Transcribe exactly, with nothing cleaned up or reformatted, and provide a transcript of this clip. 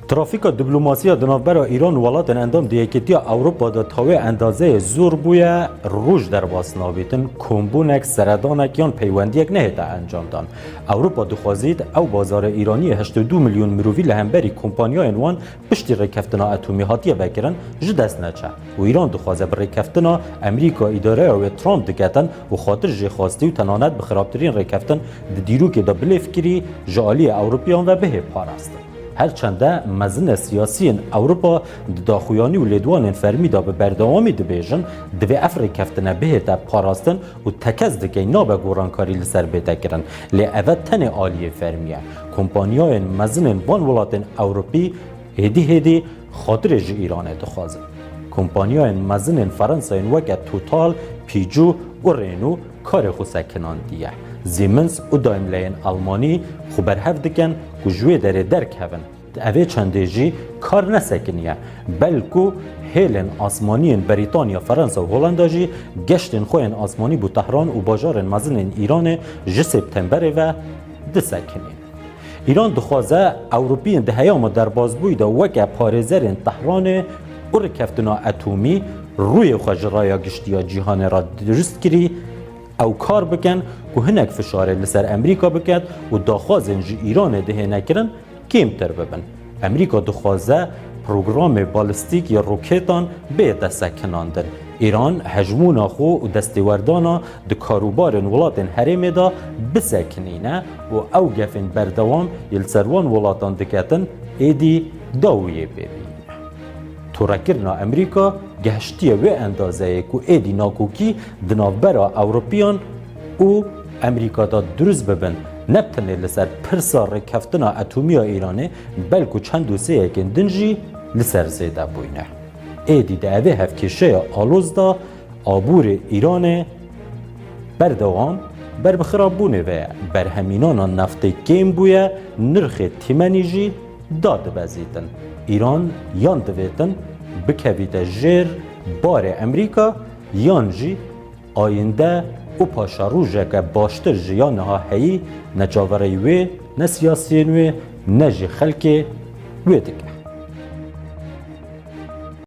Trafîka diplomasiya di navbera Îran û welatên endam di Yekîtiya Ewropa de tawê endazeyê zor bûye, roj derbas nabîtin, kombûnek, seredanek yan peywendiyek nehête encamdan. Ewropa dixwazît ew bazarê Îraniyê heştê du milyon mirovî li hemberî kompanyayên wan piştî rêkeftina etomî hatiye vekirin, ji dest neçe û Îran dixwaze bi rêkeftina Amerîka îdareya wê Trump diketin û xatir jê xwastî û tenanet bi xirabtirîn rêkeftin di dîrokê de bilêv kirî ji aliyê Ewropiyan ve bihê parastin. Her çende mezine siyasiyên Ewropa di daxuyanî û lêdwanên fermî de bi berdewamî dibêjin, divê ev rêkeftine bihête parastin û tekez dikey nabe gorankarî li ser bête kirin. Lê eve tenê aliyê fermî ye. Kompanyayên mezinên van welatên Ewropî hêdî hêdî xatirê ji Îranê dixwazin. Kompanyayên mezinên Ferensayên weke Total, Peugeot û Renault karê xwe sekinandiye. Siemens û Daimlerên Almanî xwe berhev dikin ku ji wê derê derkevin. Di evê çendê jî kar nesekiniye. Belku hêlên asmaniyên Berîtanya, Ferensa û Holanda jî geştên xwe yên asmanî bo Tehran û bajarên mezin ên Îranê ji Septemberê ve disekinîn. Îran dixwaze Ewropiyên di heyama derbasbûyî de weke parêzerên Tehranê û rêkeftina etomî rûyê xwe ji raya giştî ya cîhanê re dirust kirî, ew kar bikin ku hinek fişarê li ser Amerîka biket û daxwazên ji Îranê dihêne kirin kêmtir bibin. Amerîka dixwaze programê balistîk ya roketan bête sekinandin. Îran hejmûna xwe û destêwerdana di karûbarên welatên herêmê de bisekinîne û ew gefên berdewam yê li ser wan welatan diketin êdî dawiyê pê bîne. Torekirina Amerîka gehiştiye wê endazeyê ku êdî nakokî di navbera Ewropiyan û Amerîka de dirust bibin, ne bi tenê li ser pirsa rêkeftina etomî ya Îranê, belku çend dosiyeyekên din jî li ser zêde bûyne. Êdî di evê hevkêşeya aloz de abûrê Îranê berdewam ber bi xirabûnê ve ye. Berhemînana neftê kêm bûye, nirxê tîmenî jî dadibezîtin. Îran yan divêtin bikevîte jêr barê Amerîka, yan jî ayînde û paşerojeke baştir ji ya niha heyî ne çaverêyî wê, ne siyasiyên wê, ne jî xelkê wê dike.